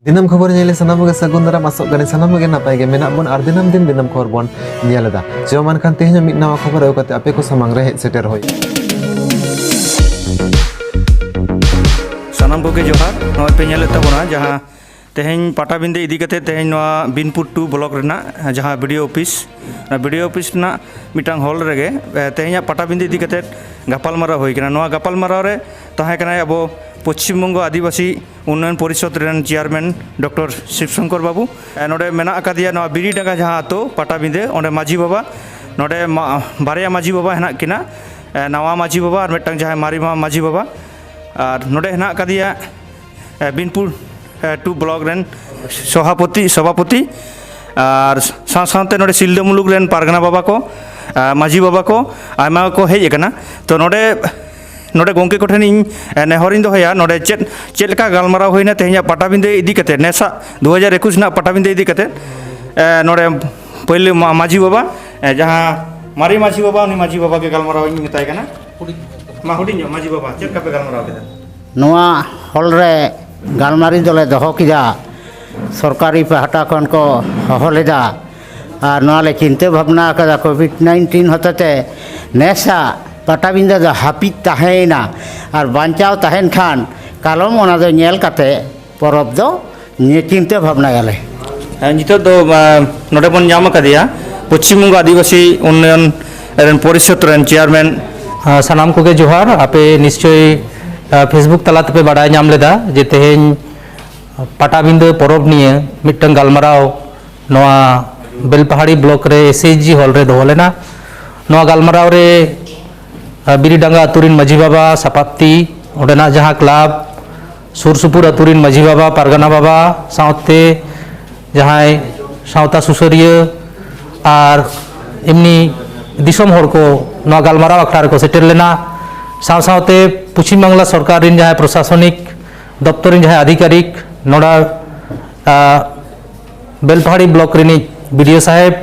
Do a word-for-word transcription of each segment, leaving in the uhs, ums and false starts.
ᱫᱤᱱᱟᱹᱢ ᱠᱷᱚᱵᱚᱨ ᱧᱮᱞ ᱥᱟᱱᱟᱢ ᱠᱚᱜᱮ ᱥᱟᱹᱜᱩᱱ ᱫᱟᱨᱟᱢ, ᱟᱥᱚᱜ ᱠᱟᱹᱱᱟᱹᱧ ᱥᱟᱱᱟᱢ ᱠᱚᱜᱮ ᱱᱟᱯᱟᱭ ᱜᱮ ᱢᱮᱱᱟᱜ ᱵᱚᱱ ᱟᱨ ᱫᱤᱱᱟᱹᱢ ᱫᱤᱱ ᱫᱤᱱᱟᱹᱢ ᱠᱷᱚᱵᱚᱨ ᱵᱚᱱ ᱧᱮᱞ ᱮᱫᱟ᱾ ᱪᱚ ᱢᱟ ᱮᱱᱠᱷᱟᱱ ᱛᱮᱦᱮᱧ ᱦᱚᱸ ᱢᱤᱫ ᱱᱟᱣᱟ ᱠᱷᱚᱵᱚᱨ ᱟᱹᱜᱩ ᱠᱟᱛᱮ ᱟᱯᱮ ᱠᱚ ᱥᱟᱢᱟᱝ ᱨᱮ ᱦᱮᱡ ᱥᱮᱴᱮᱨ ᱦᱩᱭ᱾ ᱥᱟᱱᱟᱢ ᱠᱚᱜᱮ ᱡᱚᱦᱟᱨ᱾ ᱱᱚᱜᱼᱚᱭ ᱯᱮ ᱧᱮᱞᱮᱫ ᱛᱟᱵᱚᱱᱟ ᱡᱟᱦᱟᱸ ᱛᱮᱦᱮᱧ ᱯᱟᱴᱟᱵᱤᱸᱫᱟᱹ ᱤᱫᱤ ᱠᱟᱛᱮ ᱛᱮᱦᱮᱧ ᱱᱚᱣᱟ ᱵᱤᱱᱯᱩᱨ ᱴᱩ ᱵᱞᱚᱠ ᱨᱮᱱᱟᱜ ᱡᱟᱦᱟᱸ ᱵᱤ ᱰᱤ ᱳ ᱚᱯᱷᱤᱥ, ᱚᱱᱟ ᱵᱤ ᱰᱤ ᱳ ᱚᱯᱷᱤᱥ ᱨᱮᱱᱟᱜ ᱢᱤᱫᱴᱟᱝ ᱦᱚᱞ ᱨᱮᱜᱮ, ᱮ, ᱛᱮᱦᱮᱧᱟᱜ ᱯᱟᱴᱟᱵᱤᱸᱫᱟᱹ ᱤᱫᱤ ᱠᱟᱛᱮ ᱜᱟᱯᱟᱞᱢᱟᱨᱟᱣ ᱦᱩᱭ ᱠᱟᱱᱟ᱾ ᱱᱚᱣᱟ ᱜᱟᱯᱟᱞᱢᱟᱨᱟᱣ ᱨᱮ ᱛᱟᱦᱮᱸ ᱠᱟᱱᱟᱭ ᱟᱵᱚ ᱯᱚᱪᱷᱤᱢ ᱵᱚᱝᱜᱚ ᱟᱹᱫᱤᱵᱟᱹᱥᱤ ᱩᱱᱱᱚᱭᱚᱱ ᱯᱚᱨᱤᱥᱚᱫᱽ ᱨᱮᱱ ᱪᱮᱭᱟᱨᱢᱮᱱ ᱰᱚᱠᱴᱚᱨ ᱥᱤᱵ ᱥᱚᱝᱠᱚᱨ ᱵᱟᱵᱩ᱾ ᱮ, ᱱᱚᱰᱮ ᱢᱮᱱᱟᱜ ᱟᱠᱟᱫᱮᱭᱟ ᱱᱚᱣᱟ ᱵᱤᱨᱤᱰᱟᱸᱜᱟ ᱡᱟᱦᱟᱸ ᱟᱛᱳ ᱯᱟᱴᱟᱵᱤᱸᱫᱟᱹ, ᱚᱸᱰᱮ ᱢᱟᱹᱡᱷᱤ ᱵᱟᱵᱟ, ᱱᱚᱰᱮ ᱢᱟ-, ᱵᱟᱨᱭᱟ ᱢᱟᱹᱡᱷᱤ ᱵᱟᱵᱟ ᱦᱮᱱᱟᱜ ᱠᱤᱱᱟ, ᱮ, ᱱᱟᱣᱟ ᱢᱟᱹᱡᱷᱤ ᱵᱟᱵᱟ ᱟᱨ ᱢᱤᱫᱴᱟᱝ ᱡᱟᱦᱟᱸᱭ ᱢᱟᱨᱮ ᱢᱟ-, ᱢᱟᱹᱡᱷᱤ ᱵᱟᱵᱟ᱾ ᱟᱨ ᱱᱚᱰᱮ ᱦᱮᱱᱟᱜ ᱟᱠᱟᱫᱮᱭᱟ, ᱮ, ᱵᱤᱱᱯᱩᱨ, ᱮ, ᱴᱩ ᱵᱞᱚᱠ ᱨᱮᱱ ᱥᱚᱦᱟᱯᱚᱛᱤ, ᱥᱚᱵᱷᱟᱯᱚᱛᱤ, ᱟᱨ ᱥᱟᱶ ᱥᱟᱶᱛᱮ ᱱᱚᱰᱮ ᱥᱤᱞᱫᱟᱹ ᱢᱩᱞᱩᱠ ᱨᱮᱱ ᱯᱟᱨᱜᱟᱱᱟ ᱵᱟᱵᱟ ᱠᱚ, ᱮ, ᱢᱟᱹᱡᱷᱤ ᱵᱟᱵᱟ ᱠᱚ, ᱟᱭᱢᱟ ᱠᱚ ᱦᱮᱡ ᱟᱠᱟᱱᱟ᱾ ᱛᱚ ᱱᱚᱰᱮ, ᱱᱚᱰᱮ ᱜᱚᱢᱠᱮ ᱠᱚᱴᱷᱮᱱ ᱤᱧ, ᱮ, ᱱᱮᱦᱚᱨᱤᱧ ᱫᱚᱦᱚᱭᱟ, ᱱᱚᱰᱮ ᱪᱮᱫ, ᱪᱮᱫ ᱞᱮᱠᱟ ᱜᱟᱞᱢᱟᱨᱟᱣ ᱦᱩᱭᱱᱟ ᱛᱮᱦᱮᱧᱟᱜ ᱯᱟᱴᱟᱵᱤᱸᱫᱟᱹ ᱤᱫᱤ ᱠᱟᱛᱮ, ᱱᱮᱥᱟᱜ ᱫᱩ ᱦᱟᱡᱟᱨ ᱮᱠᱩᱥ ᱨᱮᱱᱟᱜ ᱯᱟᱴᱟᱵᱤᱸᱫᱟᱹ ᱤᱫᱤ ᱠᱟᱛᱮ, ᱮ, ᱱᱚᱰᱮ ᱯᱳᱭᱞᱳ ᱢᱟ-, ᱢᱟᱹᱡᱷᱤ ᱵᱟᱵᱟ, ᱮ, ᱡᱟᱦᱟᱸ ᱢᱟᱨᱮ ᱢᱟᱹᱡᱷᱤ ᱵᱟᱵᱟ, ᱩᱱᱤ ᱢᱟᱹᱡᱷᱤ ᱵᱟᱵᱟ ᱜᱮ ᱜᱟᱞᱢᱟᱨᱟᱣ ᱤᱧ ᱢᱮᱛᱟᱭ ᱠᱟᱱᱟ᱾ ᱢᱟ ᱦᱩᱰᱤᱧ ᱧᱚᱜ ᱢᱟᱹᱡᱷᱤ ᱵᱟᱵᱟ, ᱪᱮᱫ ᱞᱮᱠᱟ ᱯᱮ ᱜᱟᱞᱢᱟᱨᱟᱣ ᱠᱮᱫᱟ? ᱱᱚᱣᱟ ᱦᱚᱞ ᱨᱮ ᱜᱟᱞᱢᱟᱨᱟᱣ ᱫᱚᱞᱮ ᱫᱚᱦᱚ ᱠᱮᱫᱟ, ᱥᱚᱨᱠᱟᱨᱤ ᱯᱟᱦᱴᱟ ᱠᱷᱚᱱ ᱠᱚ ᱦᱚᱦᱚ ᱞᱮᱫᱟ᱾ ᱟᱨ ᱱᱚᱣᱟ ᱞᱮ ᱪᱤᱱᱛᱟᱹ ᱵᱷᱟᱵᱽᱱᱟ ᱟᱠᱟᱫᱟ, ᱠᱳᱵᱷᱤᱰ ᱱᱟᱭᱤᱱᱴᱤᱱ ᱦᱚᱛᱮᱛᱮ ᱱᱮᱥᱟᱜ ᱯᱟᱴᱟᱵᱤᱸᱫᱟᱹ ᱫᱚ ᱦᱟᱹᱯᱤᱫ ᱛᱟᱦᱮᱸᱭᱮᱱᱟ, ᱟᱨ ᱵᱟᱧᱪᱟᱣ ᱛᱟᱦᱮᱱ ᱠᱷᱟᱱ ᱠᱟᱞᱚᱢ ᱚᱱᱟ ᱫᱚ ᱧᱮᱞ ᱠᱟᱛᱮ ᱯᱚᱨᱚᱵᱽ ᱫᱚ ᱱᱤᱭᱟᱹ ᱪᱤᱱᱛᱟᱹ ᱵᱷᱟᱵᱽᱱᱟᱭᱟᱞᱮ᱾ ᱦᱮᱸ, ᱱᱤᱛᱚᱜ ᱫᱚ, ᱟ, ᱱᱚᱰᱮ ᱵᱚᱱ ᱧᱟᱢ ᱟᱠᱟᱫᱮᱭᱟ ᱯᱚᱪᱷᱤᱢ ᱵᱚᱝᱜᱚ ᱟᱹᱫᱤᱵᱟᱹᱥᱤ ᱩᱱᱱᱚᱭᱚᱱ ᱨᱮᱱ ᱯᱚᱨᱤᱥᱚᱫᱽ ᱨᱮᱱ ᱪᱮᱭᱟᱨᱢᱮᱱ᱾ ᱟ, ᱥᱟᱱᱟᱢ ᱠᱚᱜᱮ ᱡᱚᱦᱟᱨ᱾ ᱟᱯᱮ ᱱᱤᱥᱪᱳᱭ, ᱟ, Facebook ᱛᱟᱞᱟ ᱛᱮᱯᱮ ᱵᱟᱰᱟᱭ ᱧᱟᱢ ᱞᱮᱫᱟ ᱡᱮ ᱛᱮᱦᱮᱧ ᱯᱟᱴᱟᱵᱤᱸᱫᱟᱹ ᱯᱚᱨᱚᱵᱽ ᱱᱤᱭᱮ ᱢᱤᱫᱴᱟᱝ ᱜᱟᱞᱢᱟᱨᱟᱣ ᱱᱚᱣᱟ ᱵᱮᱞᱯᱟᱦᱟᱲᱤ ᱵᱞᱚᱠ ᱨᱮ ᱮᱥ ᱮᱭᱤᱪ ᱡᱤ ᱦᱚᱞ ᱨᱮ ᱫᱚᱦᱚ ᱞᱮᱱᱟ᱾ ᱱᱚᱣᱟ ᱜᱟᱞᱢᱟᱨᱟᱣ ᱨᱮ, ᱟ, ᱵᱤᱨᱤᱰᱟᱸᱜᱟ ᱟᱹᱛᱩ ᱨᱤᱱ ᱢᱟᱹᱡᱷᱤ ᱵᱟᱵᱟ, ᱥᱟᱯᱟᱯᱛᱤ, ᱚᱸᱰᱮᱱᱟᱜ ᱡᱟᱦᱟᱸ ᱠᱞᱟᱵᱽ, ᱥᱩᱨ ᱥᱩᱯᱩᱨ ᱟᱹᱛᱩ ᱨᱤᱱ ᱢᱟᱹᱡᱷᱤ ᱵᱟᱵᱟ, ᱯᱟᱨᱜᱟᱱᱟ ᱵᱟᱵᱟ, ᱥᱟᱶᱛᱮ ᱡᱟᱦᱟᱸᱭ ᱥᱟᱶᱛᱟ ᱥᱩᱥᱟᱹᱨᱤᱭᱟᱹ ᱟᱨ ᱮᱢᱱᱤ ᱫᱤᱥᱚᱢ ᱦᱚᱲ ᱠᱚ ᱱᱚᱣᱟ ᱜᱟᱞᱢᱟᱨᱟᱣ ᱟᱠᱷᱲᱟ ᱨᱮᱠᱚ ᱥᱮᱴᱮᱨ ᱞᱮᱱᱟ᱾ ᱥᱟᱶ ᱥᱟᱶᱛᱮ ᱯᱚᱪᱷᱤᱢ ᱵᱟᱝᱞᱟ ᱥᱚᱨᱠᱟᱨ ᱨᱤᱱ ᱡᱟᱦᱟᱸᱭ ᱯᱨᱚᱥᱟᱥᱚᱱᱤᱠ ᱫᱚᱯᱛᱚᱨ ᱨᱤᱱ ᱡᱟᱦᱟᱸᱭ ᱟᱫᱷᱤᱠᱟᱨᱤᱠ, ᱱᱚᱰᱮ, ᱟ, ᱵᱮᱞᱯᱟᱦᱟᱲᱤ ᱵᱞᱚᱠ ᱨᱤᱱᱤᱡ ᱵᱤ ᱰᱤ ᱳ ᱥᱟᱦᱮᱵᱽ,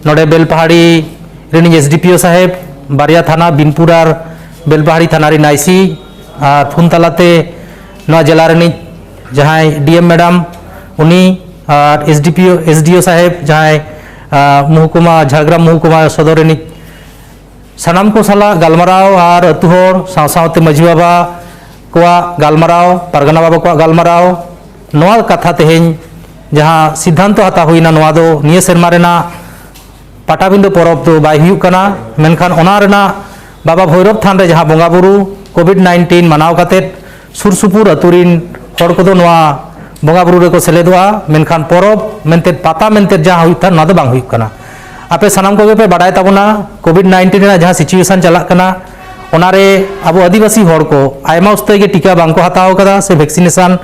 ᱱᱚᱰᱮ ᱵᱮᱞᱯᱟᱦᱟᱲᱤ ᱨᱤᱱᱤᱡ ᱮᱥ ᱰᱤ ᱯᱤ ᱳ ᱥᱟᱦᱮᱵᱽ, ᱵᱟᱨᱭᱟ ᱛᱷᱟᱱᱟ, ᱵᱤᱱᱯᱩᱨ ᱟᱨ ᱵᱮᱞᱯᱟᱦᱟᱲᱤ ᱛᱷᱟᱱᱟ ᱨᱤᱱ ᱟᱭ ᱥᱤ, ᱟᱨ ᱯᱷᱳᱱ ᱛᱟᱞᱟᱛᱮ ᱱᱚᱣᱟ ᱡᱮᱞᱟ ᱨᱤᱱᱤᱡ ᱡᱟᱦᱟᱸᱭ ᱰᱤ ᱮᱢ ᱢᱮᱰᱟᱢ, ᱩᱱᱤ ᱟᱨ ᱮᱥ ᱰᱤ ᱯᱤ ᱳ, ᱮᱥ ᱰᱤ ᱳ ᱥᱟᱦᱮᱵᱽ, ᱡᱟᱦᱟᱸᱭ, ᱟᱸ, ᱢᱚᱦᱩᱠᱩᱢᱟ, ᱡᱷᱟᱲᱜᱨᱟᱢ ᱢᱚᱦᱩᱠᱩᱢᱟ ᱥᱚᱫᱚᱨ ᱨᱤᱱᱤᱡ, ᱥᱟᱱᱟᱢ ᱠᱚ ᱥᱟᱞᱟᱜ ᱜᱟᱞᱢᱟᱨᱟᱣ ᱟᱨ ᱟᱹᱛᱩ ᱦᱚᱲ ᱥᱟᱶ ᱥᱟᱶᱛᱮ ᱢᱟᱹᱡᱷᱤ ᱵᱟᱵᱟ ᱠᱚᱣᱟᱜ ᱜᱟᱞᱢᱟᱨᱟᱣ, ᱯᱟᱨᱜᱟᱱᱟ ᱵᱟᱵᱟ ᱠᱚᱣᱟᱜ ᱜᱟᱞᱢᱟᱨᱟᱣ, ᱱᱚᱣᱟ ᱠᱟᱛᱷᱟ ᱛᱮᱦᱮᱧ ᱡᱟᱦᱟᱸ ᱥᱤᱫᱽᱫᱷᱟᱱᱛᱚ ᱦᱟᱛᱟᱣ ᱦᱩᱭᱱᱟ, ᱱᱚᱣᱟ ᱫᱚ ᱱᱤᱭᱟᱹ ᱥᱮᱨᱢᱟ ᱨᱮᱱᱟᱜ ᱯᱟᱴᱟᱵᱤᱸᱫᱟᱹ ᱯᱚᱨᱚᱵᱽ ᱫᱚ ᱵᱟᱭ ᱦᱩᱭᱩᱜ ᱠᱟᱱᱟ, ᱢᱮᱱᱠᱷᱟᱱ ᱚᱱᱟ ᱨᱮᱱᱟᱜ ᱵᱟᱵᱟ ᱵᱷᱳᱭᱨᱚᱵᱽ ᱛᱷᱟᱱ ᱨᱮ ᱡᱟᱦᱟᱸ ᱵᱚᱸᱜᱟ ᱵᱩᱨᱩ ᱠᱳᱵᱷᱤᱰ ᱱᱟᱭᱤᱱᱴᱤᱱ ᱢᱟᱱᱟᱣ ᱠᱟᱛᱮᱫ ᱥᱩᱨ ᱥᱩᱯᱩᱨ ᱟᱹᱛᱩ ᱨᱤᱱ ᱦᱚᱲ ᱠᱚᱫᱚ ᱱᱚᱣᱟ ᱵᱚᱸᱜᱟ ᱵᱩᱨᱩ ᱨᱮᱠᱚ ᱥᱮᱞᱮᱫᱚᱜᱼᱟ, ᱢᱮᱱᱠᱷᱟᱱ ᱯᱚᱨᱚᱵᱽ ᱢᱮᱱᱛᱮ ᱯᱟᱛᱟ ᱢᱮᱱᱛᱮ ᱡᱟᱦᱟᱸ ᱦᱩᱭᱩᱜ ᱛᱟᱦᱮᱸᱫ, ᱱᱚᱣᱟ ᱫᱚ ᱵᱟᱝ ᱦᱩᱭᱩᱜ ᱠᱟᱱᱟ᱾ ᱟᱯᱮ ᱥᱟᱱᱟᱢ ᱠᱚᱜᱮ ᱯᱮ ᱵᱟᱰᱟᱭ ᱛᱟᱵᱚᱱᱟ, ᱠᱳᱵᱷᱤᱰ ᱱᱟᱭᱤᱱᱴᱤᱱ ᱨᱮᱱᱟᱜ ᱡᱟᱦᱟᱸ ᱥᱤᱪᱩᱭᱮᱥᱚᱱ ᱪᱟᱞᱟᱜ ᱠᱟᱱᱟ, ᱚᱱᱟᱨᱮ ᱟᱵᱚ ᱟᱹᱫᱤᱵᱟᱹᱥᱤ ᱦᱚᱲ ᱠᱚ ᱟᱭᱢᱟ ᱩᱥᱛᱟᱹᱭ ᱜᱮ ᱴᱤᱠᱟ ᱵᱟᱝᱠᱚ ᱦᱟᱛᱟᱣ ᱠᱟᱫᱟ ᱥᱮ ᱵᱷᱮᱠᱥᱤᱱᱮᱥᱚᱱ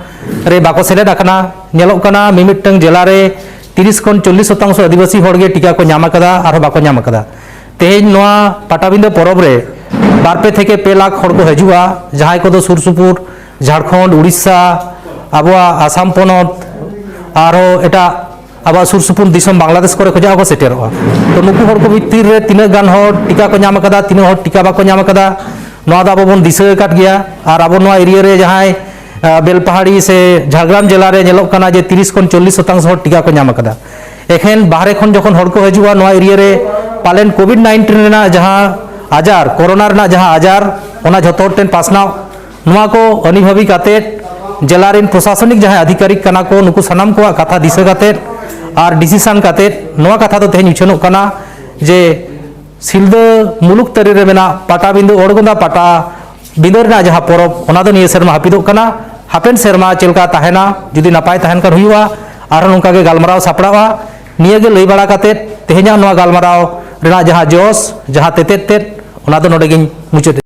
ᱨᱮ ᱵᱟᱠᱚ ᱥᱮᱞᱮᱫ ᱟᱠᱟᱱᱟ᱾ ᱧᱮᱞᱚᱜ ᱠᱟᱱᱟ, ᱢᱤᱢᱤᱫᱴᱟᱝ ᱡᱮᱞᱟ ᱨᱮ ᱛᱤᱨᱤᱥ ᱠᱷᱚᱱ ᱪᱚᱞᱞᱤᱥ ᱥᱚᱛᱟᱝᱥᱚ ᱟᱹᱫᱤᱵᱟᱹᱥᱤ ᱦᱚᱲ ᱜᱮ ᱴᱤᱠᱟ ᱠᱚ ᱧᱟᱢ ᱟᱠᱟᱫᱟ, ᱟᱨᱦᱚᱸ ᱵᱟᱠᱚ ᱧᱟᱢ ᱟᱠᱟᱫᱟ᱾ ᱛᱮᱦᱮᱧ ᱱᱚᱣᱟ ᱯᱟᱴᱟᱵᱤᱸᱫᱟᱹ ᱯᱚᱨᱚᱵᱽ ᱨᱮ ᱵᱟᱨ ᱯᱮ ᱛᱷᱮᱠᱮ ᱯᱮ ᱞᱟᱠᱷ ᱦᱚᱲ ᱠᱚ ᱦᱤᱡᱩᱜᱼᱟ, ᱡᱟᱦᱟᱸᱭ ᱠᱚᱫᱚ ᱥᱩᱨ ᱥᱩᱯᱩᱨ ᱡᱷᱟᱲᱠᱷᱚᱸᱰ, ᱩᱲᱤᱥᱥᱟ, ᱟᱵᱚᱣᱟᱜ ᱟᱥᱟᱢ ᱯᱚᱱᱚᱛ, ᱟᱨᱦᱚᱸ ᱮᱴᱟᱜ ᱟᱵᱚᱣᱟᱜ ᱥᱩᱨ ᱥᱩᱯᱩᱨ ᱫᱤᱥᱚᱢ ᱵᱟᱝᱞᱟᱫᱮᱥ ᱠᱚᱨᱮ ᱠᱷᱚᱱᱟᱜ ᱠᱚ ᱥᱮᱴᱮᱨᱚᱜᱼᱟ᱾ ᱛᱚ, ᱱᱩᱠᱩ ᱦᱚᱲ ᱠᱚ ᱵᱷᱤᱛᱤᱨ ᱨᱮ ᱛᱤᱱᱟᱹᱜ ᱜᱟᱱ ᱦᱚᱲ ᱴᱤᱠᱟ ᱠᱚ ᱧᱟᱢ ᱟᱠᱟᱫᱟ, ᱛᱤᱱᱟᱹᱜ ᱦᱚᱲ ᱴᱤᱠᱟ ᱵᱟᱠᱚ ᱧᱟᱢ ᱟᱠᱟᱫᱟ, ᱱᱚᱣᱟ ᱫᱚ ᱟᱵᱚ ᱵᱚᱱ ᱫᱤᱥᱟᱹ ᱟᱠᱟᱫ ᱜᱮᱭᱟ᱾ ᱟᱨ ᱟᱵᱚ ᱱᱚᱣᱟ ᱮᱨᱤᱭᱟ ᱨᱮ ᱡᱟᱦᱟᱸᱭ, ᱟᱸ, ᱵᱮᱞᱯᱟᱦᱟᱲᱤ ᱥᱮ ᱡᱷᱟᱲᱜᱨᱟᱢ ᱡᱮᱞᱟ ᱨᱮ ᱧᱮᱞᱚᱜ ᱠᱟᱱᱟ ᱡᱮ ᱛᱤᱨᱤᱥ ᱠᱷᱚᱱ ᱪᱚᱞᱞᱤᱥ ᱥᱚᱛᱟᱝᱥᱚ ᱦᱚᱲ ᱴᱤᱠᱟ ᱠᱚ ᱧᱟᱢ ᱟᱠᱟᱫᱟ᱾ ᱮᱠᱷᱮᱱ ᱵᱟᱦᱨᱮ ᱠᱷᱚᱱ ᱡᱚᱠᱷᱚᱱ ᱦᱚᱲ ᱠᱚ ᱦᱤᱡᱩᱜᱼᱟ ᱱᱚᱣᱟ ᱮᱨᱤᱭᱟ ᱨᱮ, ᱯᱟᱞᱮᱱ ᱠᱳᱵᱷᱤᱰ ᱱᱟᱭᱤᱱᱴᱤᱱ ᱨᱮᱱᱟᱜ ᱡᱟᱦᱟᱸ ᱟᱡᱟᱨ, ᱠᱳᱨᱳᱱᱟ ᱨᱮᱱᱟᱜ ᱡᱟᱦᱟᱸ ᱟᱡᱟᱨ, ᱚᱱᱟ ᱡᱷᱚᱛᱚ ᱦᱚᱲ ᱴᱷᱮᱱ ᱯᱟᱥᱱᱟᱣ, ᱱᱚᱣᱟ ᱠᱚ ᱟᱹᱱᱤᱵᱷᱟᱹᱵᱤ ᱠᱟᱛᱮᱫ ᱡᱮᱞᱟ ᱨᱮᱱ ᱯᱨᱚᱥᱟᱥᱚᱱᱤᱠ ᱡᱟᱦᱟᱸᱭ ᱟᱫᱷᱤᱠᱟᱨᱤᱠ ᱠᱟᱱᱟ ᱠᱚ, ᱱᱩᱠᱩ ᱥᱟᱱᱟᱢ ᱠᱚᱣᱟᱜ ᱠᱟᱛᱷᱟ ᱫᱤᱥᱟᱹ ᱠᱟᱛᱮᱫ ᱟᱨ ᱰᱤᱥᱤᱥᱚᱱ ᱠᱟᱛᱮᱫ ᱱᱚᱣᱟ ᱠᱟᱛᱷᱟ ᱫᱚ ᱛᱮᱦᱮᱧ ᱩᱪᱷᱟᱹᱱᱚᱜ ᱠᱟᱱᱟ ᱡᱮ ᱥᱤᱞᱫᱟᱹ ᱢᱩᱞᱩᱠ ᱛᱟᱹᱨᱤ ᱨᱮ ᱢᱮᱱᱟᱜ ᱯᱟᱴᱟᱵᱤᱸᱫᱟᱹ ᱚᱲᱜᱚᱸᱫᱟ ᱯᱟᱴᱟ ᱵᱤᱸᱫᱟᱹ ᱨᱮᱱᱟᱜ ᱡᱟᱦᱟᱸ ᱯᱚᱨᱚᱵᱽ, ᱚᱱᱟ ᱫᱚ ᱱᱤᱭᱟᱹ ᱥᱮᱨᱢᱟ ᱦᱟᱹᱯᱤᱫᱚᱜ ᱠᱟᱱᱟ᱾ ᱦᱟᱯᱮᱱ ᱥᱮᱨᱢᱟ ᱪᱮᱫ ᱞᱮᱠᱟ ᱛᱟᱦᱮᱱᱟ, ᱡᱩᱫᱤ ᱱᱟᱯᱟᱭ ᱛᱟᱦᱮᱱ ᱠᱷᱟᱱ ᱦᱩᱭᱩᱜᱼᱟ, ᱟᱨᱦᱚᱸ ᱱᱚᱝᱠᱟ ᱜᱮ ᱜᱟᱞᱢᱟᱨᱟᱣ ᱥᱟᱯᱲᱟᱣᱼᱟ᱾ ᱱᱤᱭᱟᱹ ᱜᱮ ᱞᱟᱹᱭ ᱵᱟᱲᱟ ᱠᱟᱛᱮᱫ ᱛᱮᱦᱮᱧᱟᱜ ᱱᱚᱣᱟ ᱜᱟᱞᱢᱟᱨᱟᱣ ᱨᱮᱱᱟᱜ ᱡᱟᱦᱟᱸ ᱡᱚᱥ, ᱡᱟᱦᱟᱸ ᱛᱮᱛᱮᱫ ᱛᱮᱫ, ᱚᱱᱟ ᱫᱚ ᱱᱚᱰᱮ ᱜᱤᱧ ᱢᱩᱪᱟᱹᱫ